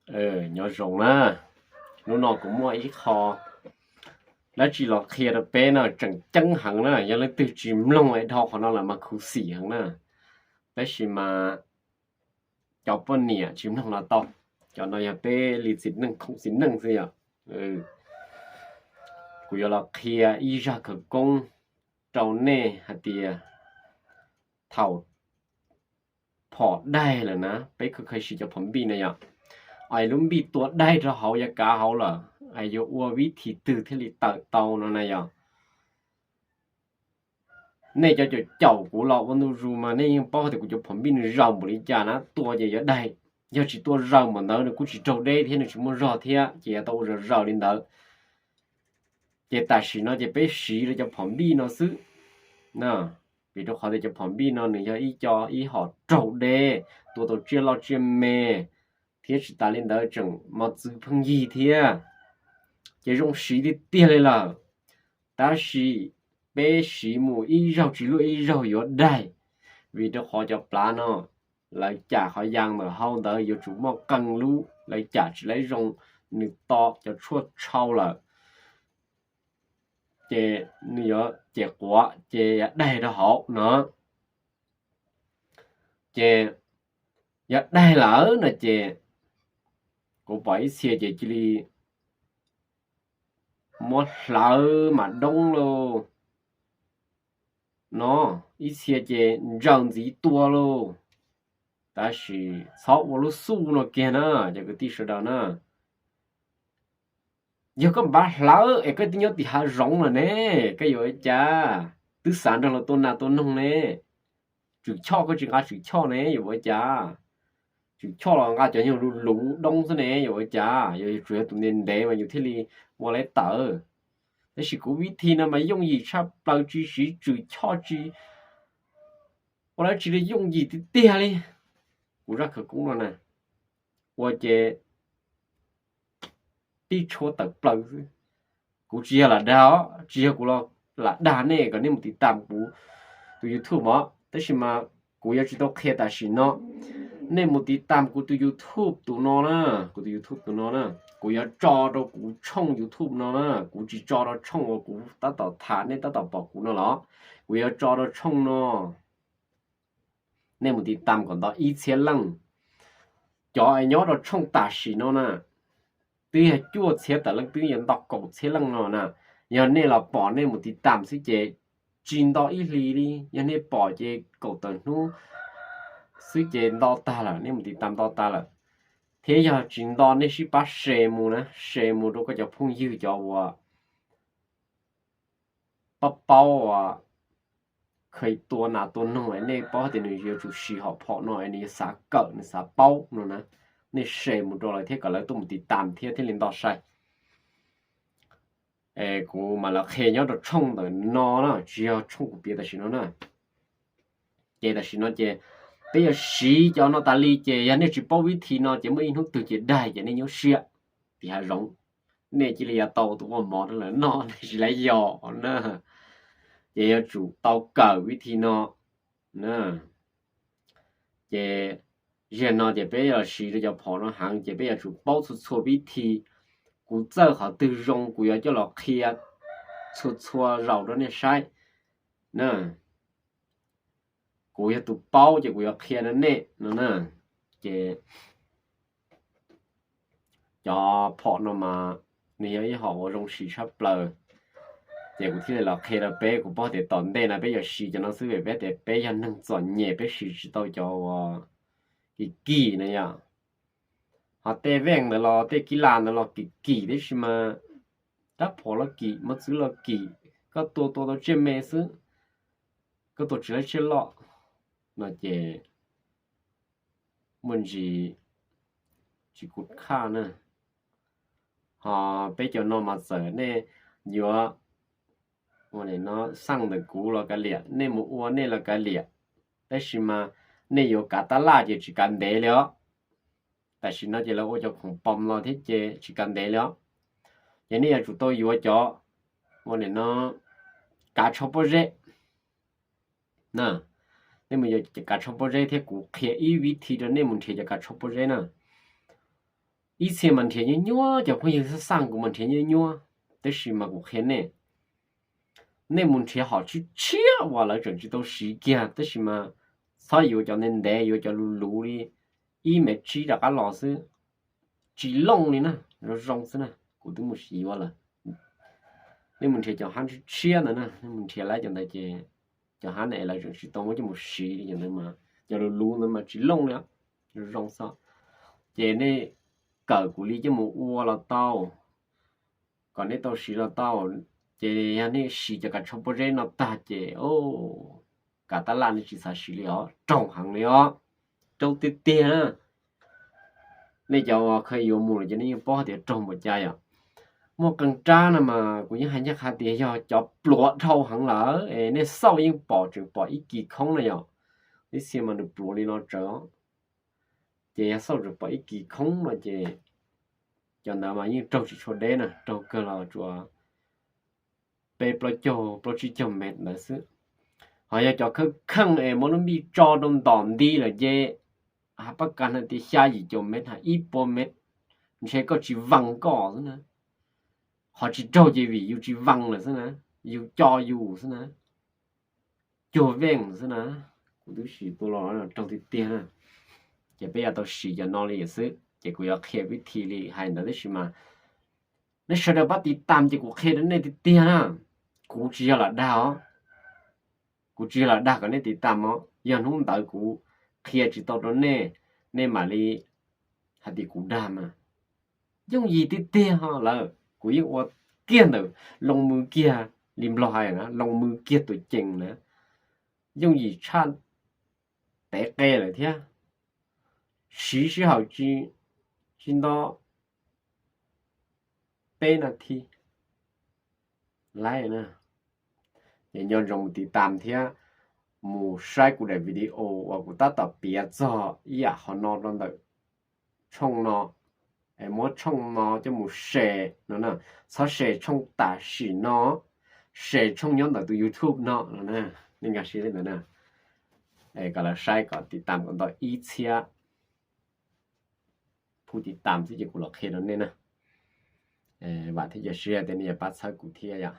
Nyob zoo na, hnub no kuv muaj ib qho dab tsi los qhia rau peb no tseem ceeb heev na, yog leej twg tsis mloog es dhau qhov no lawm mas khuv xim heev na. Tab sis mas cov poj niam tsis mloog los tau, cov no yog peb li txiv neej khoom txiv neej xwb yom. Kuv yuav los qhia ib zaj khawv koob rau nej hais tias thaum phom daig lawm na, peb khaws khaws siv cov phom npij na yom, es lub npij tua daig rau hauv yav kav hauv lawm, es yuav ua vib thi twg thiaj li tawm tau no na yom. Nej cov caum caum kuv los ua ntu zus mas nej yeej paub tias kuv cov phom npij nws zaws npaum li cas na, tua ces yuav daig. Yog tsis tua zaws npaum ntawd nws kuj tsis raug deb thiab nws tsis muaj zog thiab, ces yuav tau ua zaws zaws li ntawd. Ces tam sim no ces peb siv rau cov phom npij no xwb na, vim rau qhov tias cov phom npij no nws yog ib co ib hom raug deb, tua tau tsiaj loj tsiaj me, thiab tsis tas li ntawd tseem mos txwv pheej yig thiab, ces zoo siv tiag tiag li lawm. Tab sis peb siv mus ib zaug tsis luaj ib zaug yuav daig, vim rau qhov cov plav no lawv cam qhov yas ntawm hau ntawd yuav tsum muaj qee lub, lawv cam tsis laib zoo, nws to cov tshuaj tshau lawm, ces nws yuav ces quav ces yuav daig rau hauv no. Ces yog daig lawm no ces kuv pom ib txhia ces cia li muab hlawv mam doob lauj no, ib txhia ces ntsaws ntxiv tua lauj. Tab sis txhob ua lub xuj no kiag na cov kwv tij sawv daws na. Yog koj npaj hlawv es koj twb nyob tim hav zoov lawm ne, koj yuav ua cas? Twb xav nrog luag tua nas tua noog ne, tswm choj koj tsis nqa tswm choj ne yuav ua cas? Tswm choj los nqa cov nyuag luv luv doob xwb ne yuav ua cas? Yog tsuas yog tus ntev ntev mas yus thiaj li ua laib tawm. Tab sis kuv vib thi no mas yooj yim tshaj plaws, tsis siv tswm choj tsis ua dab tsi li, yooj yim tiag tiag li. Kuv zaj khawv koob no na, ua ces tib tshuab tawm plaws xwb. Kuv tsis yog lam dag os, tsis yog kuv los lam dag nej kom nej mus tiv tam kuv tus YouTube os, tab sis mas kuv yuav tsis tau qhia tam sim no. Nej mus tiv tam kuv tus YouTube tus no na, kuv tus YouTube tus no na, kuv yuav tso rau kuv tshooj YouTube no na, kuv tsis tso rau tshooj uas kuv tab tom tham nej tab tom pom kuv no los, kuv yuav tso rau tshooj no. Nej mus tiv tam kom nto ib txhiab leej. Cov es nyob rau tshooj tam sim no na, twb yog cuaj txhiab tawm leej, twb yuav nto kaum txhiab leej no na. Yog nej los pom nej mus tiv tam xwb ces tsis nto ib hlis li, yog nej pom ces kaum tawm hnub xwb ces nto tag lawm, nej mus tiv tam nto tag lawm. Thiab yog tsis nto nej sib pab share mus na, share mus rau koj cov phooj ywg cov uas paub paub uas kheev tua nas tua noog es nej paub tias nws yuav tsum siv hom phom no es nws yuav xav kawm nws xav paub no na, nej share mus rau lawv thiab kom lawv tuaj mus tiv tam thiab thiaj li nto sai. Es kuv mam los qhia nyob rau tshooj ntawm no na, tsis yog tshooj kuv piav tam sim no na. Ces tam sim no ces peb yuav siv cov no tas li ces yog nej tsis paub vib thi no ces muaj ib hnub twg ces daig ces nej nyuaj siab tim hav zoov, nej cia li yuav tau tus ua mov rau lawv noj nej tsis laib yos na. Ces yuav tsum tau kawm vib thi no na. Ces zaum no ces peb yuav los siv rau cov phom no heev ces peb yuav tsum paub txhua txhua vib thi. Kuv txawj qhov twg zoo kuv yuav coj los qhia txhua txhua zaus rau nej saib na. Kuv yog tus paub ces kuv yuav qhia rau nej no na. Ces cov phom no mas nws yog ib hom uas zoo siv tshaj plaws, ces kuv thiaj li los qhia rau peb. Kuv paub tias tom ntej no peb yuav siv cov no xwb vim peb tias peb yog neeg txom nyem peb siv tsis tau cov uas kim kim na yom. Ho tej veej ntawd los tej kib las ntawd los kim kim tib si mas, rab phom los kim, mos txwv los kim, koj tua tua tau tsiaj me xwb, koj tua tsis laib tsiaj loj no ces muaj ntsis tsis kub khaj na. Ho peb cov no mas txawm nej yuav ua no xaj ntawm kuv los kav liam, nej mus ua nej los kav liam, tab sis mas nej yuav kav tab laj ces tsis kav ntev li os. Tam sim no ces lawv ua cov khoom pom los thiab ces tsis kav ntev li os. Ces nej yuav tsum tau yuav cov ua no kav tsho pob zeb na. Nej mus yuav kav tsho pob zeb thiab kuv qhia ib vib thi rau nej mus nrhiav cov kav tsho pob zeb na. Ib txhia mas nrhiav nyuaj nyuaj, cov phooj ywg xab xaj, kuv mas nrhiav nyuaj nyuaj, tab sis mas kuv qhia nej, nej mus nrhiav hom tshiab tshiab uas lawv tseem tsis tau siv kiag, tab sis mas txhob yuav cov ntev ntev, yuav cov luv luv li ib mev tsib rov qab los xwb, tsis looj li na, zoo zoo xwb na, kuv twb mus siv yuav lawm. Nej mus nrhiav cov hab tshiab tshiab ntawd na, nej mus nrhiav lawv cov ntawd ces cov hab na lawv tseem tsis tau muab coj mus siv li, cov ntawd mas cov luv luv ntawd mas tsis looj li, zoo zoo xwb. Ces nej kawm kuv li coj mus ua los tau, kom nej tau siv los tau. Ces yog nej siv cov kav tsho pob zeb no tag ces kav tab laj nej tsis xav siv li os, raug heev li os, raug tiag tiag na. Nej cov uas kha yuav mus lawm ces nej yeej paub hais tias raug npaum cas yom. Muaj qee rab no mas kuv yeej hais ncaj qha tias yog cov pluav dhau heev lawm es nej xauj yeej pom tseem pom ib kis khoob no yom. Ib txhia mas nws pluav li no tsawv, ces yog xauj tseem pom ib kis khoob no ces cov ntawd mas yeej raug tsis tshua deb na, raug kawg los tsuas peb plaub caug plaub tsib caug mev ntawd xwb. Ho yog cov kheej kheej es muab lub npij tso rau ntom nti lawm ces hab pab kas hais tias xya yim caum mev hab ib puas mev, ntshe koj tsis vees koj xwb na. Qhov tsis raug ces vim yus tsis vees lawm xwb na, yus co yus xwb na, cuag veej xwb na. Kuv twb siv tua los raug tiag tiag na. Ces peb yuav tau siv cov no li xwb ces kuv yuav qhia vib thi li hais ntawd tab sis mas nej sawv daws pab tiv tam ces kuv qhia rau nej tiag tiag na. Kuv tsis yog lam dag os, kuv tsis yog lam dag kom nej tiv tam os, yog hnub ntawd kuv qhia tsis tau rau nej, nej mam li hais tias kuv dag mas. Yooj yim tiag tiag ho lawm, kuv yeej ua kiag ntawm loo mws kiag li Nplog hais na, loo mws kiag tus cees na, yooj yim tshaj tev qe lawm thiab. Siv sij hawm tsis nto peb nas this lawm na. Ces nco ntsoov mus tiv tam thiab mus saib kuv daim video uas kuv tab tom piav txog ib yam qhov no rau ntawm tshooj no, es muab tshooj no coj mus share no na, txhob share tshooj tam sim no, share tshooj nyob ntawm tus YouTube no no na. Nej nkag siab li ntawd na, es kom lawv saib kom tiv tam kom nto ib txhiab phub tiv tam xwb ces kuv los qhia rau nej na. Vam thiab cia siab tias nej yuav pab txhawb kuv thiab yom.